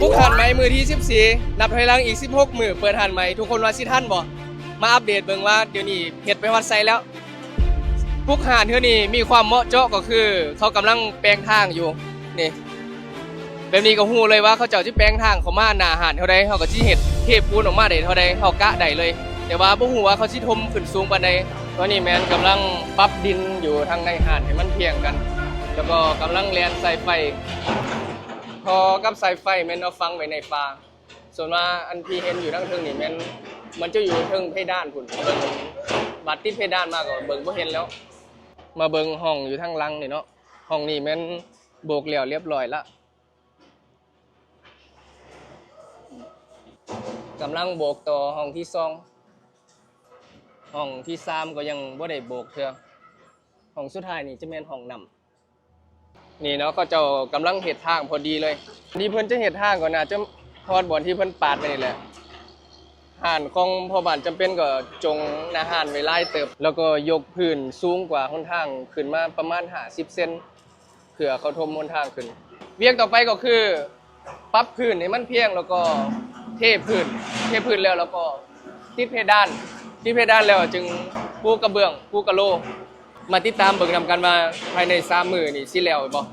ປຸກຮ້ານໃໝ່ມື້ທີສິບສີ່ ນັບຖອຍຫຼັງອີກສິບຫົກມື້ເປີດຮ້ານໃໝ່. ທຸກຄົນວ່າຊິທັນບໍ່? ມາອັບເດດເບິ່ງວ່າດຽວນີ້ເຮັດໄປຮອດໃສແລ້ວ. ປຸກຮ້ານເທື່ອນີ້ມີຄວາມເໝາະເຈາະກໍຄືເຂົາກຳລັງແປງທາງຢູ່ນີ້. ແບບນີ້ກໍຮູ້ເລີຍວ່າເຂົາເຈົ້າຊິແປງທາງເຂົ້າມາໜ້າຮ້ານເທົ່າໃດ, ເຮົາກໍຊິເຮັດເທປູນອອກມາໄດ້ເທົ່າໃດ, ເຮົາກະໄດ້ເລີຍ. ແຕ່ວ່າບໍ່ຮູ້ວ່າເຂົາຊິຖົມຂຶ້ນສູງປານໃດ. ຕອນນີ້ແມ່ນກຳລັງປັບດິນຢູ່ທາງໃນຮ້ານໃຫ້ມັນພຽງກັນ, ແລ້ວກໍກຳລັງແລ່ນສາຍໄຟ. ທໍ່ກັບສາຍໄຟແມ່ນເອົາຝັງໄວ້ໃນຝາ. ສ່ວນວ່າອັນທີ່ເຫັນຢູ່ທາງເທິງນີ້ແມ່ນມັນຈະຢູ່ເທິງເພດານພຸ້ນ, ເບິ່ງບາດຕິດເພດານມາກໍເບິ່ງບໍ່ເຫັນແລ້ວ. ມາເບິ່ງຫ້ອງຢູ່ທາງຫຼັງນີ້ເນາະ, ຫ້ອງນີ້ແມ່ນໂບກແລ້ວລຽບລ້ອຍລະ. ກຳລັງໂບກຕໍ່ຫ້ອງທີສອງ, ຫ້ອງທີສາມກໍຍັງບໍ່ໄດ້ໂບກເທື່ອ. ຫ້ອງສຸດທ້າຍນີ້ຈະແມ່ນຫ້ອງນ້ຳ. ນີ້ເນາະ, ເຂົາເຈົ້າກຳລັງເຮັດທາງພໍດີເລີຍ. ທີ່ເພິ່ນຈະເຮັດທາງກໍໜ້າຈະຮອດບ່ອນທີ່ເພິ່ນປາດໄວ້ນີ້ແຫຼະ. ຮ້ານຂອງພໍ່ບ້ານຈຳເປັນກໍຈົງໜ້າຮ້ານໄວ້ຫຼາຍເຕີບ, ແລ້ວກໍຍົກພື້ນສູງກວ່າຫົນທາງຂຶ້ນມາປະມານຫ້າສິບເຊັນ ເພື່ອເຂົາຖົມຫົນທາງຂຶ້ນ. ວຽກຕໍ່ໄປກໍຄືປັບພື້ນໃຫ້ມັນພຽງ ແລ້ວກໍເທພື້ນ, ເທພື້ນແລ້ວ ແລ້ວກໍຕິດເພດານ, ຕິດເພດານແລ້ວຈຶ່ງປູກະເບື້ອງ, ປູກະໂລ. ມາຕິດຕາມເບິ່ງນຳກັນວ່າພາຍໃນສາມມື້ນີ້ຊິແລ້ວບໍ່.